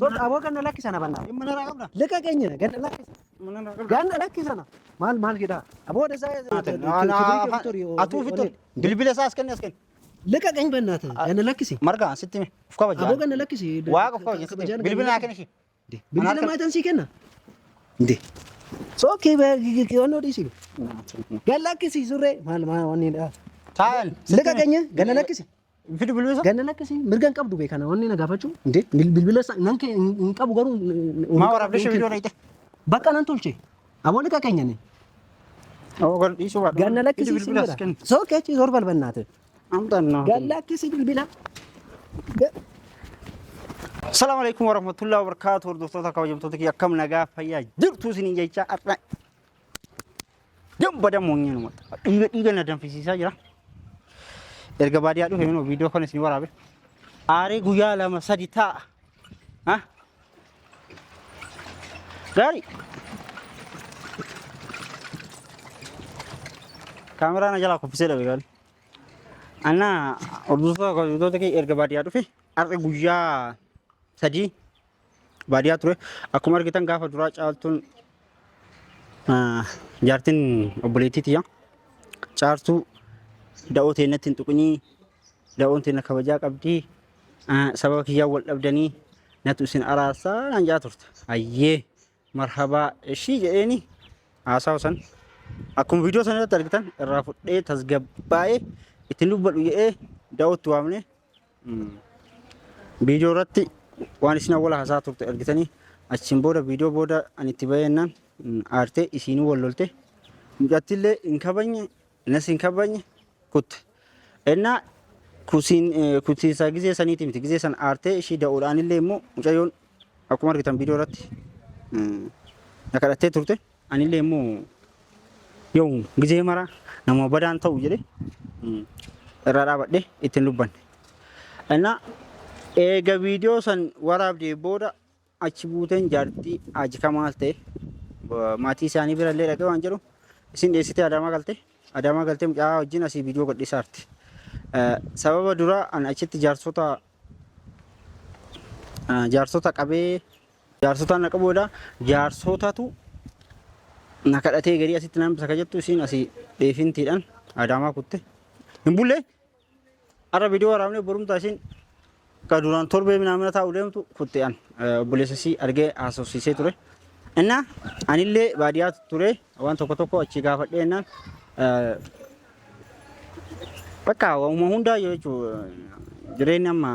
ሶቅ አቦ ገነ ለኪሰና በና Dhimma narraa qabda. ልቀቀኝ። ገነ ለኪሰ Dhimma narraa qabda. ገነ ለኪሰና ማል ማል ሄዳ አቦ ወደዛ Atuu ofitti ol. Bilbila isaa as kenni as kenni. ልቀቀኝ በእናትህ ገነ ለኪሲ Margaa sitti hime. Of kabaja. አቦ ገነ ለኪሲ Waaqa of kabaja sitti hime. Bilbila naa kenni ishee. bilbila ማይተን ሲከና እንዴ ሶኬ በጊዮኖ ዲሲ ገነ ለኪሲ ሱሬ ማል ማል ወኒ Taa'an. ልቀቀኝ ገነ ለኪሲ Fidu bilbila isaa. ገነ ለኪሲ mirgan qabdu beekana wanni na gaafachuu እንዴ bilbila nan hin qabu garuu Maa waraabdee ishee viidiyoo dhayite. Bakka nan tolche aboo ልቀቀኝ እኔ Aboo gal dhiisuu baadhu. ገነ ለኪሲ Fidu bilbila as kenni. ሶኬ ዞር በል በእናትህ Amxannaa. ገነ ለኪሲ bilbila Assalamu alaikum warahmatullahi wabarakatuh. Hordoftoota kabajamtoota kiyya akkam nagaa fayyaa jirtu isiniin jecha har'a damba dammoonyee nu maxxa. Dhiiga dhiiga na danfisiisaa jira. Erga baadiyyaa dhufe minoo viidiyoo kana isin waraabe. Aaree guyyaa 2 3 taa'a. Ha? Gaarii. Kaameraa na jalaa kuffisee dhabe gaarii. Annaa hordoftoota kabajamtoota kiyya erga baadiyyaa dhufe har'a guyyaa 3 baadiyyaa ture. Akkuma argitan gaafa duraa Caaltuun jaartiin obboleettii tiyya. Caaltuu da'oo teennatti hin tuqinii, da'oon teenna kabajaa qabdii, sababa kiyyaan wal dhabdanii natu isin araarsaa naan jaa turte. Ayyee marhabaa ishii jedheeni haasawa san akkuma viidiyoo sana irratti argitan irraa fudhee tasgabbaa'ee ittiin dubbadhu jedhee da'ootti waamne viidiyoo irratti waan isin awwala haasaa turte argitanii achiin booda viidiyoo booda ani itti baheennaan aartee isiinuu wal lolte mucattillee hin kabajne nas hin kabajne kutte. Innaa kusiinsa gizee saniiti miti gizee san aartee ishii da'uudhaan illee immoo mucayyoon akkuma argitan viidiyoo irratti na kadhattee turte anillee immoo yoo gizee mara nama badaan ta'u jedhe irraa dhaabadhee ittiin dubbanne. Innaa eega viidiyoo san waraabdee booda achi buuteen jaartii Haji Kamaal ta'e maatii isaanii bira illee dhaqee waan jedhu isin dheessitee Adaamaa galte. Adaamaa galtee mucaa wajjin asii viidiyoo gadhiisaarti. Sababa dura ani achitti jaarsota qabee jaarsota na qabuudha jaarsotatu na kadhatee garii asitti naan bisa ka jettu isiin asii dheefintiidhaan Adaamaa kutte. Hin bullee har'a viidiyoo waraabnee borumtaa isiin ka duraan torbee minaamina taa'u deemtu kutte an obboleessa isii argee haasofsiisee ture. Innaa anillee baadiyyaa ture waan tokko tokko achi gaafadhee innaan bakka waanuma hundaa jechuun jireenya amma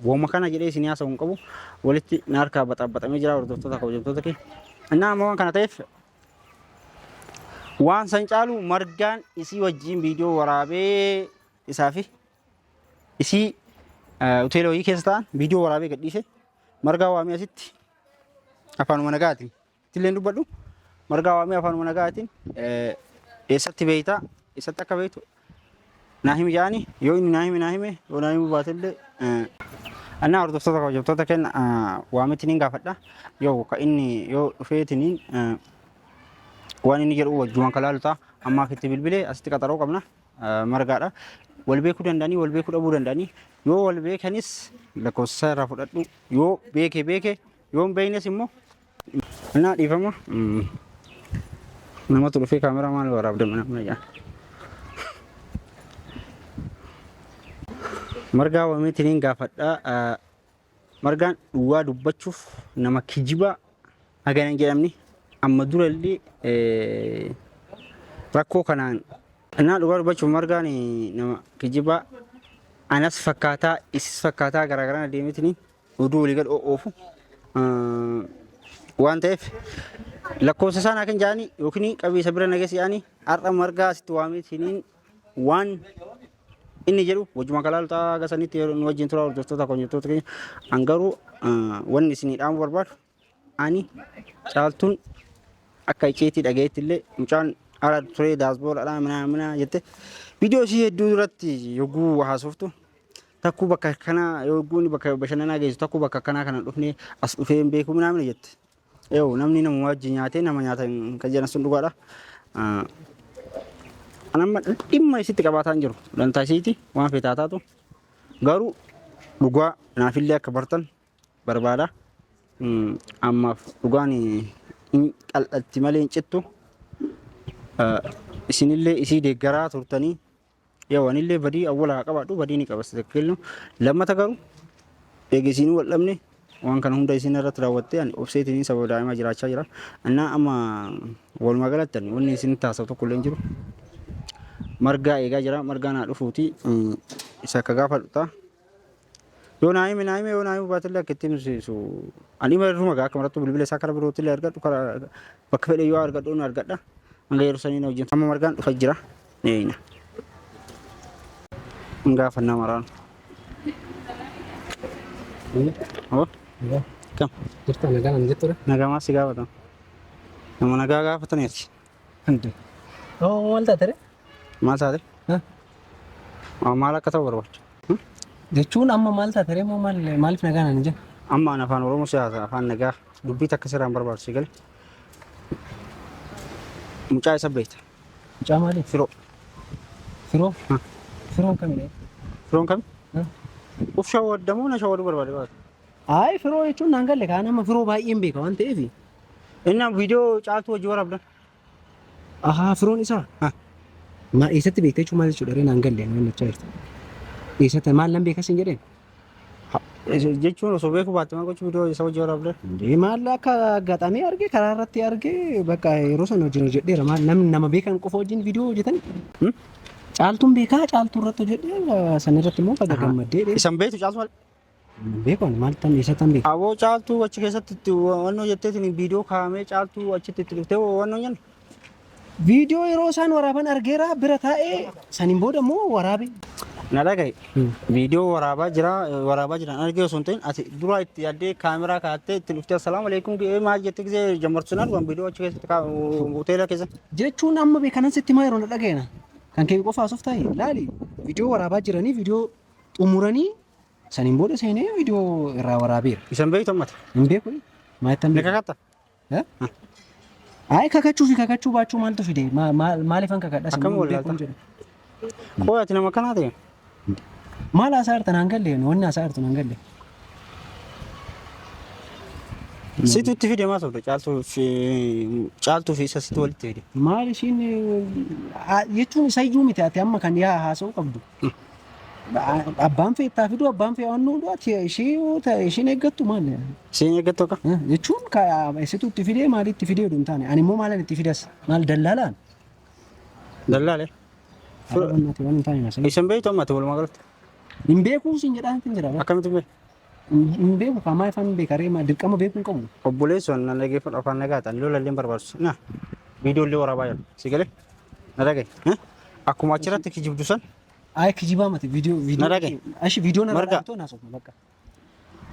waanuma kana jedhee isin haasa'u hin qabu walitti na harkaa baxaabbaxamee jira hordoftoota kabajamtoota kee. Innaa amma waan kana ta'eef waan san caalu margaan isii wajjin viidiyoo waraabee isaa fi isii hoteela wayii keessa ta'an viidiyoo waraabee gadhiise margaa waamee asitti afaanuma nagaatiin ittillee dubbadhu margaa waamee afaanuma nagaatiin eessatti beeytaa eessatti akka beeytu naa himi jaani yoo inni naa hime naa hime yoo naa himuu baatellee annaa hordoftoota kabajamtoota kenna waametti niin gaafadha yoo ka inni yoo dhufeetiniin waan inni jedhu wajjumaan kalaalu ta'a ammaaf itti bilbilee asitti qaxaroo qabna margaadha wal beekuu danda'anii wal beekuu dhabuu danda'anii yoo wal beekanis lakkoofsa isaa irraa fudhadhu yoo beeke beeke yoo hin beeknes immoo innaa dhiifama namatu dhufee kaameraa maal waraabda mana jedha. Margaa waameetiniin gaafadha. Margaan dhugaa dubbachuuf nama kijibaa hagana hin jedhamne amma durallee rakkoo kanaan innaa dhugaa dubbachuuf margaan nama kijibaa anas fakkaataa isis fakkaataa garaagaraa adeemetiniin oduu walii gad oofu waan ta'eef lakkoofsa isaa naa kan jedhanii yookiin qabii isa bira nageessi jedhanii har'a margaa asitti waameetiniin waan inni jedhu wajjuma kalaalu ta'a gasanitti yeroo nu wajjin tura hordoftoota kabajamtoota keenya an garuu wanni isinii dhaamu barbaadu ani Caaltuun akka icceetii dhagayetti illee mucaan ala turee daasbooradhaa minaa minaa jette viidiyoo ishii hedduu irratti yogguu haasoftu takkuu bakka kanaa yogguu inni bakka bashannanaa geessu takkuu bakka akkanaa kana dhufnee as dhufee hin beeku minaa mina jette. Yoo namni nama wajjin nyaatee nama nyaata kan jedhan sun dhugaadha. An amma dhimma isitti qabaataa hin jiru. Dantaa isiiti waan feetaa taatu. Garuu dhugaa naafillee akka bartan barbaada. Ammaaf dhugaan hin qal'atti malee hin cittu. Isinillee isii deeggaraa turtanii yoo anillee badii awwala haa qabaadhu badii ni qaba sitti lammata garuu eega isinii wal dhabne waan kana hunda isin irratti raawwattee ani obseetiin sababa daa'imaa jiraachaa jira. Innaa amma walumaa galatti ani wanni isin taasisu tokko illee hin jiru. Margaa eegaa jira margaa naa dhufuuti isa akka gaafadhu ta'a. Yoo naa hime naa hime yoo naa himuu baatellee akka itti himsiisu ani hima irruma gaa akka marattu bilbila isaa karaa birootti illee argadhu karaa bakka fedhe yoo argadhu ni argadha. Hanga yeroo sanii na wajjin amma margaan dhufa jira ni eegna. Hin gaafannaa maraan. Hoo? Kam? Jirta nagaa nan jettuudha. Nagaa maal si gaafatan? Nama nagaa gaafataniiti. Oo maal taate ree? Maal taate? Maal akka ta'u barbaachisa? Jechuun amma maal taate ree moo maal maaliif nagaa naan hin jenne? Amma ani afaan Oromoo si haasa afaan nagaa dubbii takka sirraan barbaachisu si gale. Mucaa isa beekta. Mucaa maali? Firoo. Firoo? Firoon kamidha? Firoon kami? Uf shawwaddamoo na shawwaduu barbaade baate. Ayi firoo jechuun naan galle kaan amma firoo baay'een beeka waan ta'eef. Inni viidiyoo caaltuu hojii waraabdan. Ahaa firoon isaa? Ma eessatti beekta jechuun maal jechuudha ree naan galle naan jechaa jirta. Eessatti maal nan beekas hin jedheen? Jechuun osoo beekuu baatte maal gochuu viidiyoo isa hojii waraabdan? Indee maal akka aggaxamee arge karaa irratti arge bakka yeroo sana wajjin hojjedheera maal namni nama beekan qofa wajjin viidiyoo hojjetan. Caaltuun beekaa caaltuu irratti hojjedhee san irratti immoo baga gammaddee. Isan beektu caaltuu maal? Beeku ani maal tan eessattan beeka. Aboo caaltuu achi keessatti itti wannoo jetteetiin viidiyoo kaa'amee caaltuu achitti itti dhuftee wannoo nyanne. Viidiyoo yeroo isaan waraaban argeera bira taa'ee saniin booda immoo waraabe. Na dhaga'i. Viidiyoo waraabaa jira waraabaa jiran argee osoo hin ta'in ati dura itti yaaddee kaameraa kaa'attee itti dhuftee assalaamu alaikum maal jettee gisee jammartu sun arguan viidiyoo achi keessatti hoteela keessa. Jechuun amma beekanan sitti maa yeroo na dhaga'e kan kee qofa asoof taa'e laali viidiyoo waraabaa jiranii viidiyoo xumuranii saniin booda seenee viidiyoo irraa waraabeera. Isan beektu ammata. Hin beeku maalittan Ni beeku. kakatta. Ayi kakachuu fi kakachuu baachuu maaltu fide maaliifan kakadha Akkam wallaalta? Qooy ati nama akkanaa ta'e. Maal haasaa jirta naan galle wanni haasaa jirtu naan galle. Situ itti fide maa sobda caaltuu fi isa situ walitti fide. Maal ishiin jechuun isayyuu miti ati amma kan yaa haasa'uu qabdu. Abbaan feettaa fiduu abbaan fee waan nuudhu ati ishee yoo ta'e isheen eeggattu maal? Isheen eeggattu akka? Jechuun isitu itti fidee maali itti fidee oduu hin taane ani immoo maalan itti fidas maal dallaalaan? Dallaalee. Waan hin taane naasa'e. Isin beektu amma ati walumaa galatti. Hin beekuu sin jedhaa hin jira. Akkamitti hin beeku? Hin beeku kaa maal ifaan beeka ree dirqama beekuu hin qabu. Obboleessoon nan dhageeffadhu afaan nagaa ta'an lola illee hin barbaachisu. Na viidiyoo illee waraabaa jira. Si galee? Na dhagaye. Akkuma achirratti kijibdu san Ay kijibaa mati viidiyoo viidiyoo. Na dhagaye. Ashi viidiyoo na Marga. dhaabtoo naasofna bakka.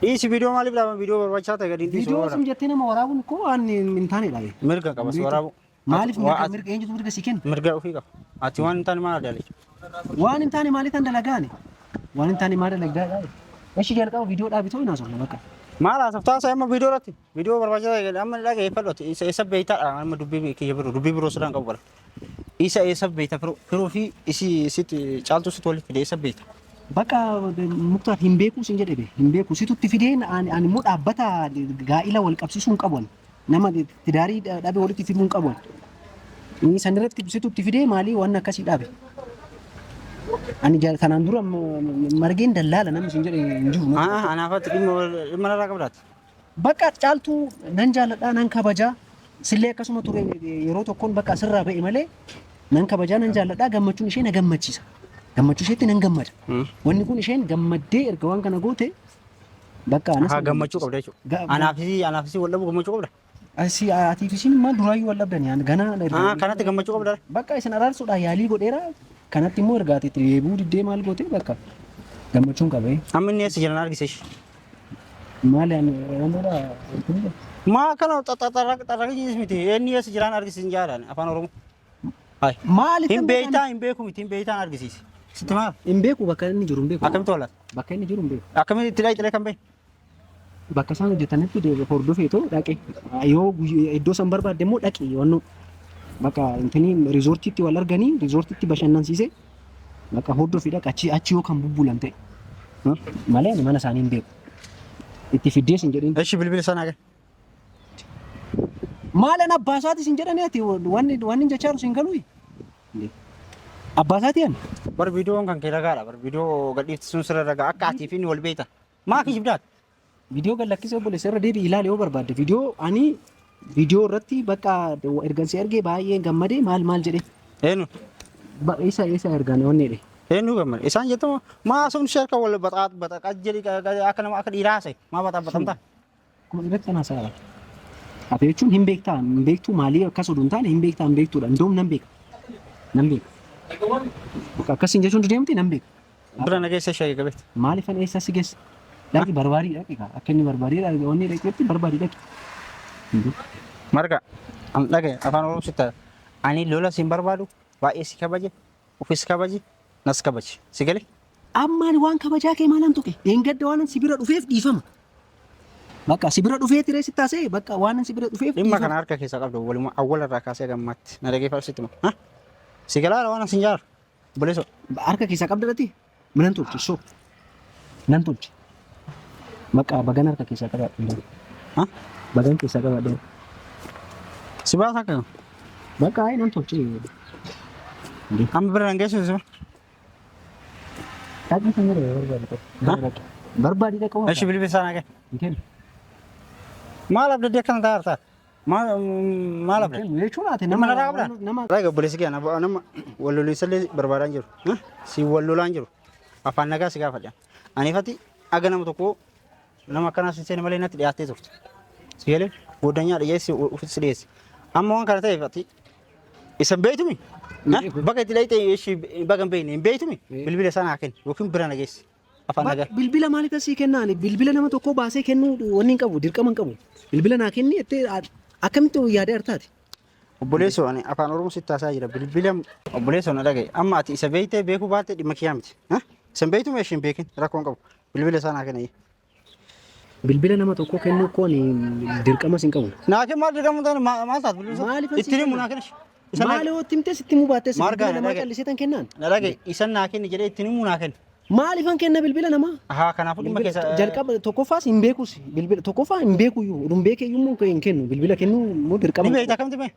Dhiisi viidiyoo maaliif dhaaban viidiyoo barbaachisaa ta'e gadi hin dhiisu. Viidiyoo sim jettee nama waraabuun koo waan hin taanedha. Mirga qaba si waraabu. Maaliif mirga mirga eenyutu mirga si kenna? Mirga ofii qaba. Ati waan hin taane maal adaalecha? Waan hin taane maaliif tan dalagaani? Waan hin taane maal dalagaa? Ashi jalqaba viidiyoo dhaabitoo naasofna bakka. Maal haasoftaa haasa'e amma viidiyoo irratti? Viidiyoo barbaachisaa ta'e amma dhageeffadhu ati isa isa beektaadha amma dubbii kiyya biroo dubbii biroo sirraan qabu bara. Isa eessa beekta firoo firoo fi isi sitti caaltuu sitti walitti fide eessa beekta? Bakka Muktaar hin beekuu sin jedhe be hin beeku situ itti fideen ani ani immoo dhaabbata gaa'ila wal qabsiisuu hin qabu ani. Nama tidaarii dhabe walitti fiduu hin qabu ani. Inni san irratti situ itti fidee maalii waan akkasii dhaabe. Ani kanaan dura margeen dallaala namni sin jedhe hin jiru. Ah anaafatti dhimma dhimma narraa qabdaati. Bakka caaltuu nan jaalladha nan kabajaa sillee akkasuma ture yeroo tokkoon bakka asirraa ba'e malee nan kabajaa nan jaalladha gammachuun ishee na gammachiisa. Gammachuu isheetti nan gammada. Wanni kun isheen gammaddee erga waan kana goote bakka anas Haa gammachuu qabda jechuudha. Anaafis anaafis wal dhabuu gammachuu qabda. Asi atiif isin maal duraayyuu wal dhabdani ani ganaa Ah kanatti gammachuu qabda. Bakka isin araarsuudhaan yaalii godheera kanatti immoo erga ati itti deebi'uu diddee maal goote bakka gammachuun qabee. Amma inni eessa jiran argise ishee. Maali ani Oromoodha? Maa akkana xaxaxaxaxaxis miti inni eessa jiraan argisiisin jaadhaan afaan Oromoo. Hai. Maali Hin beektaa hin beeku miti hin beektaan argisiisi. Sitti maal? Hin beeku bakka inni jiru hin beeku. Akkamitti walaal? Bakka inni jiru hin beeku. Akkamitti itti dhaqxee kan beeku? Bakka isaan hojjetanitti hordofeetoo dhaqe. Yoo iddoo san barbaadde immoo dhaqe yoonnoo. Bakka intini riizoortiitti wal arganii riizoortiitti bashannansiise bakka hordofii dhaqa achi achi yoo kan bubbulan ta'e. Malee ani mana isaanii hin beeku. Itti fiddees hin jedhin. Eshi bilbila sana kenni. Maalan abbaa isaatis hin jedhani ati wanni wanni jechaa jiru siin galuu? Abbaa isaatii ani. Bar viidiyoon kan kee ragaadha. Bar viidiyoo gadhiifti sun sirra ragaa akka atii fi inni wal beektan. Maa kijibdaat? Viidiyoo gad lakkisee obboleessa irra deebi'i ilaali yoo barbaadde. Viidiyoo ani viidiyoo irratti bakka ergan si ergee baay'ee gammadee maal maal jedhee. Eenyu? Isa isa ergaan onnee dhe. Eenyu gammade? Isaan jettu maa sun ishee harka wal baxaa baxaqaa jedhi akka nama akka dhiiraa haasa'e maa baxaa baxamtaa? Akkuma dhiiratti kan haasa'aa. Ati jechuun hin beektaa hin beektuu maalii akkas oduu hin taane hin beektaa hin beektuudha. Indoom nan beeka. Nan beeka. Akkasiin jechuun deemti nan beeka. Bira na geessa ishee gabeetti. Maaliifan eessa si geessa? Dhaqi barbaadii dhaqi kaa. Akka inni barbaadii dhaqi wanni dhaqetti barbaadii dhaqi. Marga an dhagaye afaan Oromoo sitti ani lola siin barbaadu baay'ee si kabaje ofis kabaje nas kabaje si galee. Ammaan waan kabajaa kee maalan tuqe? Dheengadda waan si bira dhufeef dhiifama. Bakka si bira dhufee tiree sitti haasa'e bakka waan si bira dhufeef Dhimma kana harka keessa qabdu waluma awwala irraa kaasee gammaatti na dhageeffadhu sitti hima. Si galaara waan asin jaaru. Obboleessoo. Harka keessaa qabda dhati? Nan tolche so. Nan tolche. Bakka bagan harka keessaa qabaadhu. Ha? Bagan keessaa qabaadhu. Si baasa akka Bakka ayi nan tolche. amma bira nan geessu si. Dhaqni kan jedhu barbaadi dhaqu. Barbaadi dhaqu. Eshi bilbila isaa naa kenni. Hin kennu. Maal abdaddi akkana ta'a hartaa? Maal maal abdaddi? Kennu jechuun ati Nama nama narraa qabdaa? nama Raga obboleessi kee nama nama wal loliinsallee barbaadaa hin jiru. Si wal lolaa hin jiru. Afaan nagaa si gaafadha. Ani ifatti aga nama tokko nama akkanaa sin seene malee natti dhiyaattee turte. Si galee goddanyaa dhiyeessi ofitti si dhiyeessi. Amma waan kana ta'eef ati isa hin beeytumi? Bakka itti dhayxe ishii baga hin beekne hin beeytumi? Bilbila isaa naa kenni yookiin bira na geessi. Afaan nagaa. Bilbila maaliif asii kennaani? Bilbila nama tokkoo baasee kennuu wanni hin qabu, dirqama hin qabu. Bilbila naa kenni jettee akkamitti yaada artaati? Obboleessoo ani afaan Oromoo sitti haasaa jira. Bilbila obboleessoo na dhaga'i. Amma ati isa beektee beekuu baatte dhimma kiyyaa miti. Isa hin beektu mee ishee hin beekin rakkoo hin qabu. Bilbila isaa naa kenna. Bilbila nama tokkoo kennuu koo ani dirqamas hin qabu. Naa kenni maal dirqama hin taane maal taatu bilbila isaa? Maaliif Ittiin himu naa kenna. Isa naa Maal yoo itti himtes itti himuu baattes Maal bilbila gaana namaa dhaga'i. callisee tan kennaan? Na dhaga'i isa naa kenni jedhee ittiin himu naa kenna. Maaliifan kenna bilbila namaa? Ahaa kanaafuu dhimma keessa. Jalqaba tokkoffaas hin beekus bilbila tokkoffaa hin beekuyyuu oduu hin beekeyyuu immoo hin kennu bilbila kennuu immoo dirqama. Ni beekta akkamitti mee?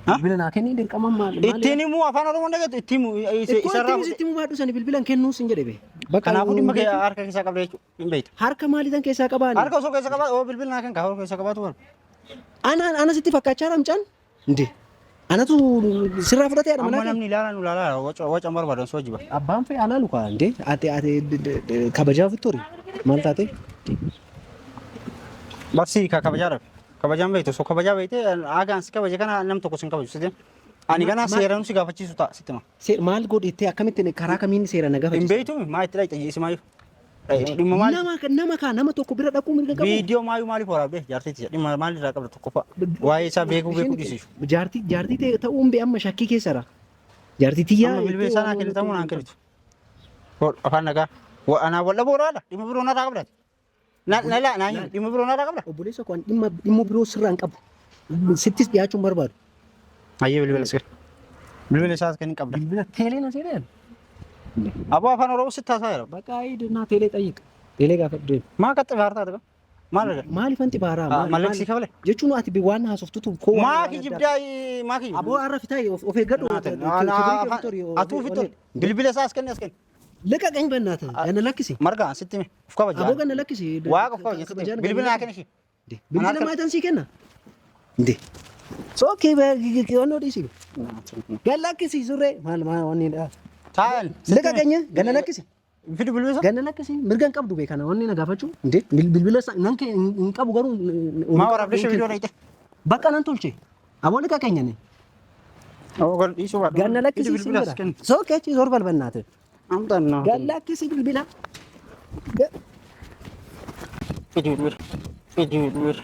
Bilbila naa kenni dirqama maal maal. Ittiin himuu afaan Oromoo dhageettu ittiin himuu Ittoo isarraa. ittiin sitti himuu baadhu sani bilbila hin kennuu sin jedhe bee. Bakka Kanaafuu dhimma kee harka keessaa qabda jechuudha hin beekta. Harka maaliitan keessaa qabaani? Harka osoo keessa qabaatu oo bilbila naa kenna harka keessa qabaatu bara. Ana ana sitti fakkaachaa ramcaan? Inde. Anatu sirraa fudhatee haadha Amma manaa kee? namni ilaalaa nu ilaalaa waca waca barbaadan soo jiba. Abbaan fee alaalu kaa inde ati ati kabajaa ofitti hori. Maal taate? Barsii ka kabajaa dhabe. Kabajaan beektu osoo kabajaa beekte agaan si kabaje kana nam tokko sin kabaju sitti. Ani ganaa seeraan si gaafachiisu ta'a sitti hima. Maal godhettee akkamitti karaa kamiin seera na Hin gaafachiisa? beektu maa itti dhaqxe isimaayyu. Dhimma maali? Nama nama kaa nama tokko bira dhaquu mirga qabu. Viidiyoo maayuu maaliif waraabde jaartiiti dhimma maalirraa qabda tokkoffaa. Waa'ee isaa beekuu beekuu dhiisisu. Jaartii jaartii ta'e ta'uun bee amma shakkii keessara. Jaartii tiyyaa. Amma bilbila isaa naa kennitamu naan kennitu. Afaan nagaa. Anaa wal dhaboo raadha dhimma biroo narraa qabda. Na na laa naa himi dhimma biroo narraa qabda. Obboleessa koo ani dhimma dhimma biroo sirraa hin qabu. Sittis dhiyaachuu hin barbaadu. Hayyee bilbila isaa. Bilbila isaas kan hin qabda. Bilbila teelee na seenee. Aboo afaan Oromoo sitti haasaa jira. Bakka naa teelee xayyiq. Teelee gaafadhu deemu. Maa akka xibaaraa taate maal jedha? Maaliif anti baaraa? Mallaqa sii kafale? Jechuun ati waan haasoftutu koo. Maa kijibdaa maa kijibdaa? Aboo har'a fitaa of eeggadhu. Atuu fitti bilbila isaa as kenni as kenni. Liqaqañ bannaata. Ganna lakkisi. Marga sitti hime of kabaja. Aboo ganna lakkisi. Waaqa of kabaja sitti hime. Bilbila naa kenni ishee. Bilbila maatan sii kenna. Inde. Sookee wannoo dhiisi. Ganna lakkisi surree maal maal wanni dha. Taa'an. Liqaqañ ganna lakkisi. Fidu bilbila isaa. Ganna lakkisi mirga hin qabdu beekana wanni na gaafachuu. Inde bilbila isaa nan hin qabu garuu. Maa waraabdee ishee viidiyoo dhayite. Bakka nan tolche. Aboo liqaqañ ani. Aboo gan dhiisuu baadhu. Ganna lakkisi Fidu bilbila as kenni. Sookee achi zor balbannaate. Amtaan naa. Ganna lakkisi bilbila. Fidu bilbila. Fidu bilbila.